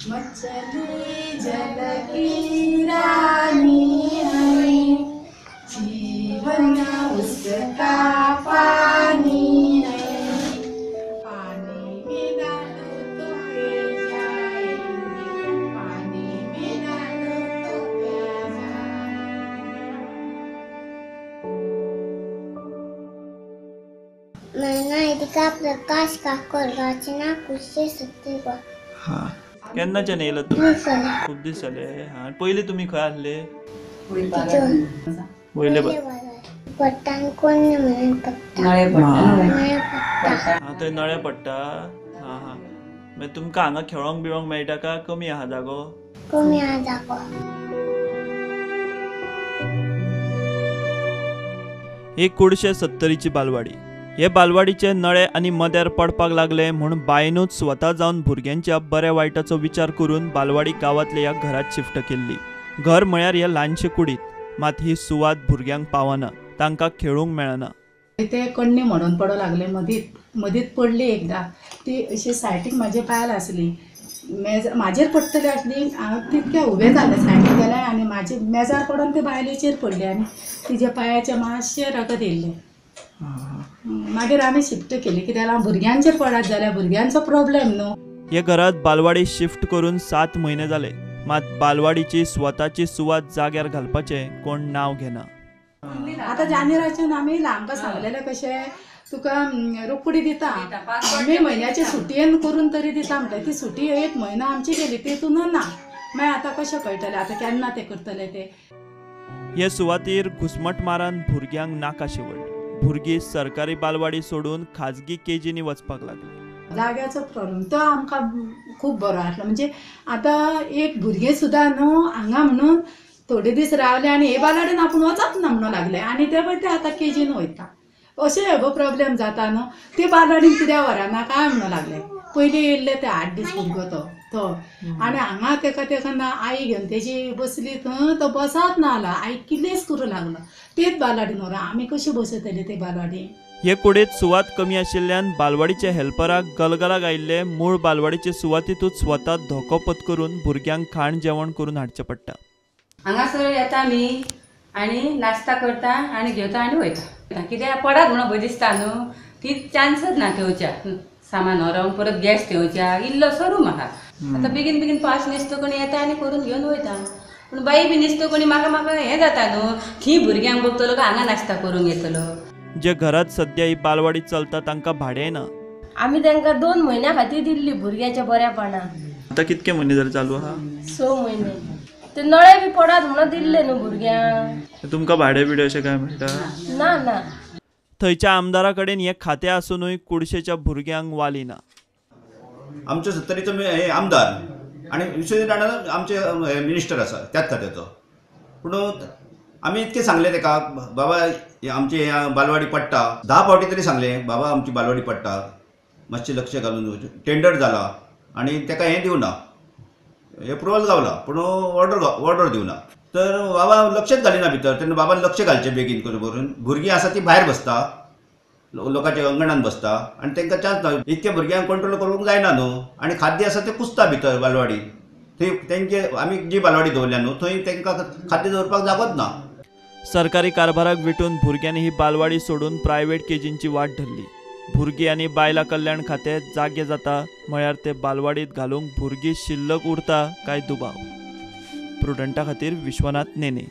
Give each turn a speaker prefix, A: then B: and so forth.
A: मछली जल की रानी है, जीवन उसका पानी है, पानी में डालो तो पी जाएंगे, पानी में डालो तो पी जाएंगे।
B: मैं प्रकाश काकोर, रचना कुशे सत्तीगो।
C: हां, केन्नाच्यान येयला तूं? खूब दीस जाले। हां, पयलीं तुमी खंय आसले? वयले
B: पट्टान कोण म्हणून पडटा,
D: नळे पडटा।
C: हां, थंय नळे पडटा। हां हां, मागीर तुमकां हांगा खेळोंक बिळोंक मेळटा काय कमी आहा जागो?
B: कमी आहा जागो।
C: ही कुडशे सत्तरीची बालवाडी। हे बालवाडीचे नळे आनी मद्यार पडपाक लागले म्हूण बायनूच स्वता जावन भुरग्यांच्या बऱ्या वायटाचो विचार करून बालवाडी गांवांतल्या ह्या घरात शिफ्ट केल्ली। घर म्हळ्यार ह्या ल्हानशे कुडीत, मात ही सुवात भुरग्यांक पावना, तांकां खेळूंक मेळना।
A: ते कण्णी म्हणून पडो लागले, मदींत मदींत पडली एकदां, ती अशी सायडीक म्हाजे पायल आसली, म्हाजेर पडटली आसली, हांव तितकें उबें जालें सायडीक गेलें आनी म्हाजे मेजार पडून ते बायलेचेर पडली आनी तिज्या पांयाचें मातशें रगत येयल्लें। मागीर आमी शिफ्ट केली कित्याक भुरग्यांचेर पडत जाल्यार भुरग्यांचो प्रॉब्लेम न्हू।
C: हे घरात बालवाडी शिफ्ट करून 7 म्हयने जाले, मात बालवाडीची स्वताची सुवात जाग्यार घालपाचें कोण नांव घेना।
A: आतां जानेराच्यान आमी आमकां सांगलेलें कशें तुका रोकडी दिता, मे म्हयन्याचे सुटयेन करून तरी दिता म्हटल्यार ती सुटी 1 म्हयनो आमची गेली तितून ना, मागीर आतां कशें कळटलें आतां केन्ना तें करतले ते।
C: हे सुवातीर घुस्मटमारान भुरग्यांक नाका शेवट, भुरगीं सरकारी बालवाडी सोडून खाजगी केजींनी वचपाक लागली।
A: जाग्याचो प्रॉब्लेम तो आमकां खूब बरो आसलो, म्हणजे आतां एक भुरगें सुद्दां न्हू हांगा म्हणून थोडे दीस रावले आनी हे बालवाडीन आपूण वचप ना म्हणून लागले आनी ते पळय ते आतां केजीन वयता, अशें हेगो प्रॉब्लेम जाता न्हू। ते बालवाडीन कित्याक व्हरना काय म्हणून लागले, पयलीं येयल्ले ते 8 दीस भुरगो तो तो आनी हांगा तेका तेका ना आई घेवन तेजी बसली थंय, तो बसात ना आला, आई किल्लेच करूं लागलो तेच बालवाडीन व्हर, आमी कशी बसयतली ते बालवाडी।
C: हे कुडीत सुवात कमी आशिल्ल्यान बालवाडीच्या हेल्पराक गलगलाक आयिल्ले मूळ बालवाडीचे सुवातीतूच स्वता धोको पत्करून भुरग्यांक खाण जेवण करून हाडचें पडटा।
D: हांगासर येता आमी आनी नाश्ता करता आनी घेता आनी वयता, कित्याक पडात म्हणून भंय दिसता न्हू, ती चान्सच ना थेवच्या सामान व्हरोंक, परत गॅस थेवच्या इल्लोसो रूम आहा। आतां बेगीन बेगीन फास्ट न्हिसतो कोणी येता आनी करून घेवन वयता, पूण बाई बी न्हिसतो कोणी म्हाका म्हाका हें जाता न्हू, थंय भुरग्यांक बघतलो काय हांगा नाश्ता करूंक येतलो।
C: जे घरात सद्या ही बालवाडी चलता तांकां भाडें ना।
E: आमी तांकां 2 म्हयन्या खातीर दिल्ली भुरग्याच्या बऱ्यापणान।
C: आतां कितके म्हयने जाले चालू आहा?
E: 6 म्हयने। ते नळे बी पडात म्हणून दिल्ले न्हू भुरग्यांक।
C: तुमकां भाडें बिडें अशें काय म्हणटा?
E: ना ना।
C: थंयच्या आमदारा कडेन हें खातें आसुनूय कुडशेच्या भुरग्यांक वाली ना।
F: आमच्या सत्तरीचो हे आमदार आनी विश्वजीत राणा आमचे मिनिस्टर आसा त्याच खात्याचो, पूण आमी इतकें सांगलें तेका, बाबा आमची बालवाडी पडटा, 10 फावटी तरी सांगलें बाबा आमची बालवाडी पडटा, मातशें लक्ष घालून, टेंडर जाला आनी तेका हें दिवना, एप्रुवल गावला पूण ऑर्डर दिवना, तर बाबा लक्षच घालिना भितर। तेन्ना बाबान लक्ष घालचें बेगीन करून, भुरगीं आसा ती भायर बसता, लोकांच्या अंगणान बसता आनी तांकां चान्स ना, इतक्या भुरग्यांक कंट्रोल करूंक जायना न्हू। आनी खाद्य आसा तें कुसता भितर बालवाडी, थंय तेंचे आमी जी बालवाडी दवरल्या न्हू थंय तांकां खाद्य दवरपाक जागोच ना।
C: सरकारी कारभाराक विटून भुरग्यांनी ही बालवाडी सोडून प्रायव्हेट केजींची वाट धरली। भुरगीं आनी बायलां कल्याण खातें जागे जाता म्हळ्यार ते बालवाडीत घालूंक भुरगीं शिल्लक उरता काय दुबाव। प्रुडंटा खातीर विश्वनाथ नेने।